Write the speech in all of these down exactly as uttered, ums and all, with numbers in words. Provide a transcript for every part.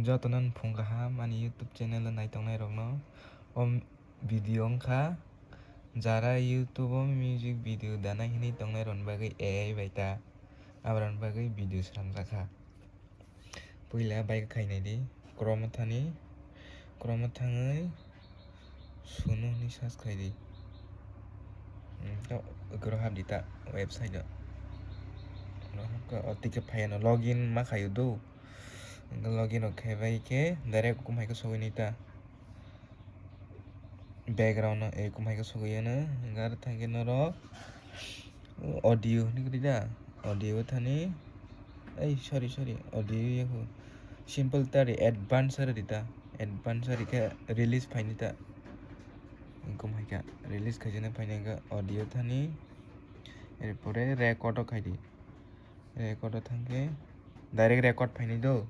Jotono phung kaham ani YouTube channel o naitongnai rokno. O video wngkha jara YouTube o music video danai hinwi tongnai rokni bagwi A I bai ta abrani bagwi video swnamjakha. Puila bai khainai di, Chrome o thani, Chrome o thangwi sunu hinwi search khai di. Hmm, to, goro hap di ta website o. Goro hap kha, o tike phaiya no login ma khaio do. Hwnkhe login rok khai bai khe direct hukum hai khe sogwi nai ta. Background no, eh, hukum hai khe sogwi ano. Hwnkhe aro thang khe norok audio hinwi kwrwi da. Audio thani, ei, sorry, sorry, audio ya khu. Simple ta ri, advance ri ta. Advance ri khe release phaini ta. Hukum hai khe release khaijana phaini khe audio thani. Erpore record o khai di. Record o thang khe direct record phainai do.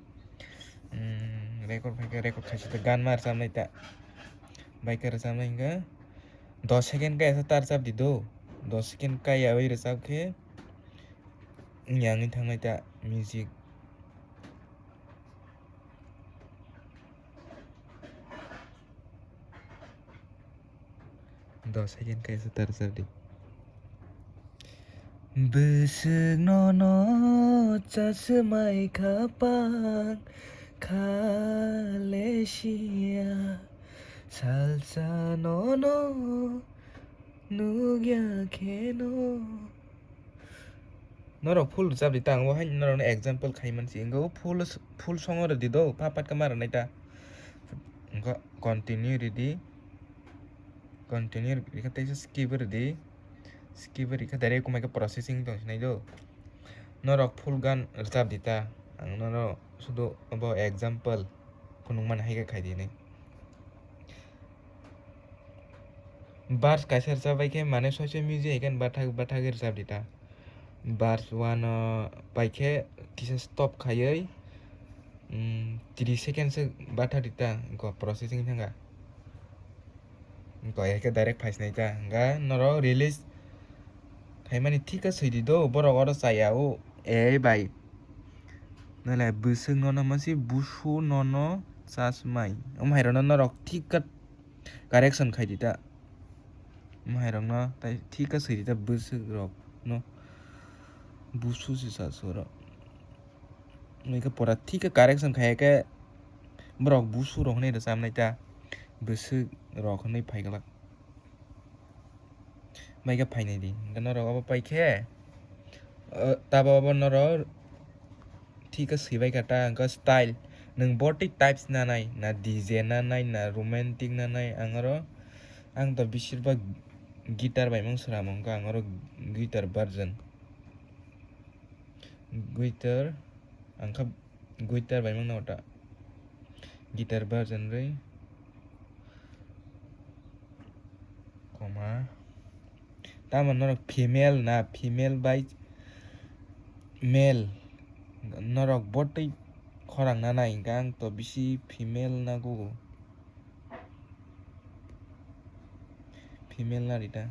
Hmm, record phai khe record khaisa ta gan ma rwchapnai ta. Bai khe rwchapnai hwnkhe dos second kaya sa ta rwchap di do. Dos second kaya wi rwchap khe wngya wngwi thangnai ta music. Dos second kaisa ta rwchap di. Bwswk nono chasmai kha pang kha le siya, salsa nono nugya kheno. Norok full rwchap di ta, ang bo hai norokno example khai man si. Wngkha o full, full song o rwdi do, pha pat khe ma rwnai ta. Wngkha continue rwdi. Continue rwkha teisa skip rwdi. Skip rwkha direct kumai khe processing tong sinai do. Norok full gan rwchap di ta. Ang norok sudu bo example phunukmani hai khe khai di hinwi. Verse kaisa rwchap bai khe mane soi soi music hai khe bathak bathak rwchap di ta. Verse one o pai khe kisa stop khaiwi, mm, tris second se batha rita, wngkha processing thangkha. Wngkha hai khe direct phaisinai ta. Wngkha norok release khaimani thik khe swi di do, borok oro chaya o A I bai. Nale bwswk nono masi busu nono chasmai. Omo hai rokno norok thik khe correction khai di ta. Omo hai rokno tai thik khe swi di ta bwswk rokno. Busu se sa soro. Omo khe pura thik khe correction khai khe borok busu rok hinwi rwchapnai ta. Bwswk rok hinwi phai glak. Bai khe phainai di. Hwnkhe norok obo pai khe, o, tabo obo norok thik khe swibai kha ta, hwnkhe style. Nwng botwi types nanai, na D J nanai, na romantic nanai, ang oro, ang to bisir bak guitar bai mung swnamo, hwnkhe ang oro guitar version. Guitar, ang kha guitar bai mung no ta. Guitar version rwi. Koma. Tamo norok female na, female bai male. Norok botwi khorang nanai, hwnkhe ang to bisi female nago. Female na rita.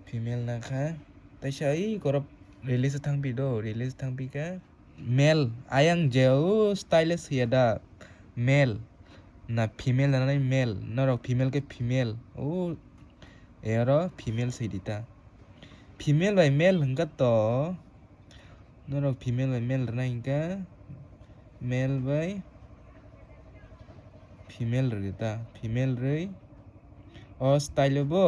Female na kha. Taisa ui korok release thangpi do, release thangpi kha. Male, ayang je o style swiya da. Male. Na female nanai male. Norok female khe female. O, ero female swi di ta. Female bai male hwnkha to. Norok female bai male rwna hwnkha. Male bai female rwdi ta. Female rwi. O style o bo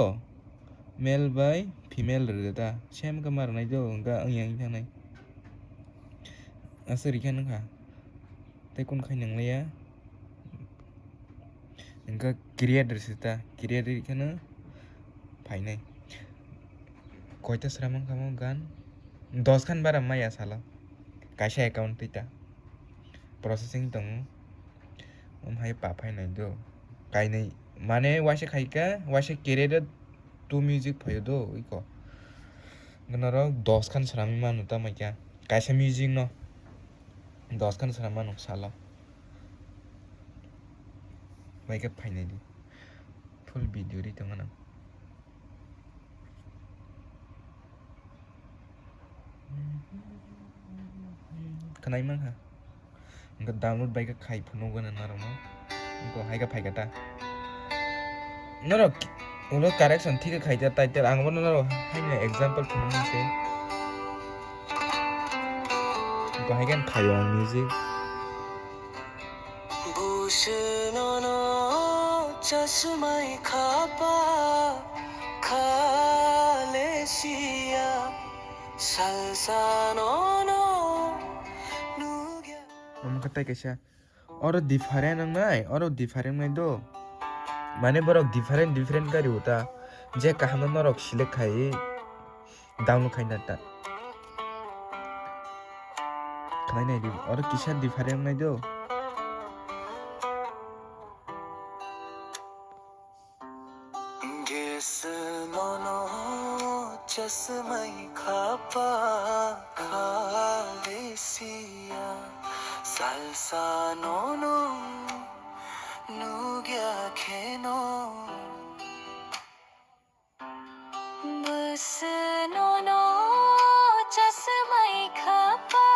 male bai female rwdi ta. Same khe ma rwnai do, hwnkha wngya wngya thangnai. Aswk rikha nungkha. Tei kun khai nang laiya. Hwnkha create rwsita, create rwkheno phainai. Koita sra mankha mo gan? Dos khan bara maya salo. Kaisa account twi ta. Processing tongo. Omo hai pa phainai do. Kainwi. Mane waisa khaikha, waisa create two music phaio do, iko. Norok dos khan swnamwi manu tamo khe. Kaisa music no dos khan swnam manu salo. Bai khe phainai di. Full video ri tongma nang. Khwnai mankha. Hingke download bai khe khai phunukgwino norokno. Hingke hai khe phai khe ta. Norok ulo correction thik khe khai ta title. Ang bono norok haino example phunuknai se. Hingke hai khe khaio ang music. Buswnono chasmai khapa khale siya salsanono nugya. Omo khe tei kaisa. Oro different wngnai, oro different wngnai do. Mane borok different, different gari uta. Je kaham no norok select khai download khaina ta. Khlai nai di, oro kisa different wngnai do. Gesnono chasmai khapa khale siya salsanono nugya kheno. Buswnono chasmai khapa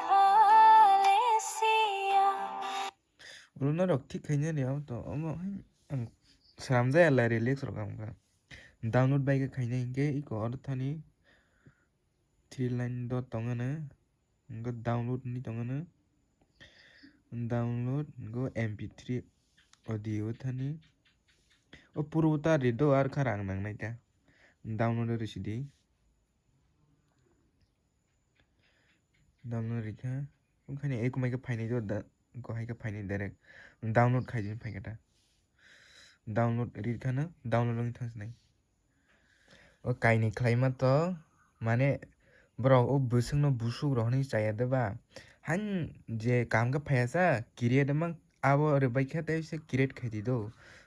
khale siya. Ulo norok thik khaina ri, abo to omo hai ang sramjaya lai lyrics rok ang kha. Download bai khe khaina hinkhe iko oro thani three line dot tongmani, hingke download hinwi tongmani, download hingke M P three audio thani. O puro ta ri do, ar kha rang nangnai ta. Download ri sidi. Download rikha. Okhani ekomai khe phainai do da, ko hai khe phainai direct. Download khai din phaikha ta. Download rikhano, download wngwi thangsinai. O kainwi khlaima to, mane, borok o bwswkno busuk rok hinwi chaya de ba? Han je kaham khe phaiya sa, create wngma abo rwbai khe tei se create khai di do.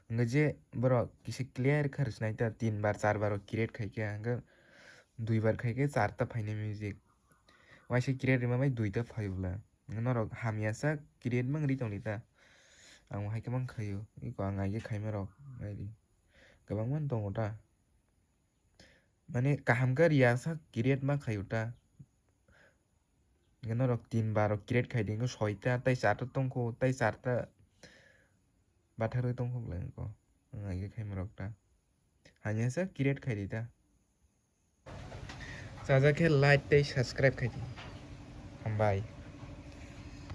Hwnkhe je borok kisa clear khe rwsnai ta, tin bar, char bar o create khai khe, hwnkhe dui bar khai khe char ta phainai music. Waisa create rwma bai dui ta phai bwla. Norok hamya sa create mang ri tongdi ta. Ang hai khe mang khaio. Iko ang ai khe khaima rok nai di. Kwbangma tongo ta. Mane kaham khe riya sa create ma khaio ta. Hwnkhe norok tin bar o create khai di, hwnkhe soi ta, tei char ta tongkho, tei char ta batharwi tongkho bwlai wngkho. Ang ai khe khaima rok ta. Hamya sa create khai di ta. Chajak khe like tei subscribe khai di. Hambai.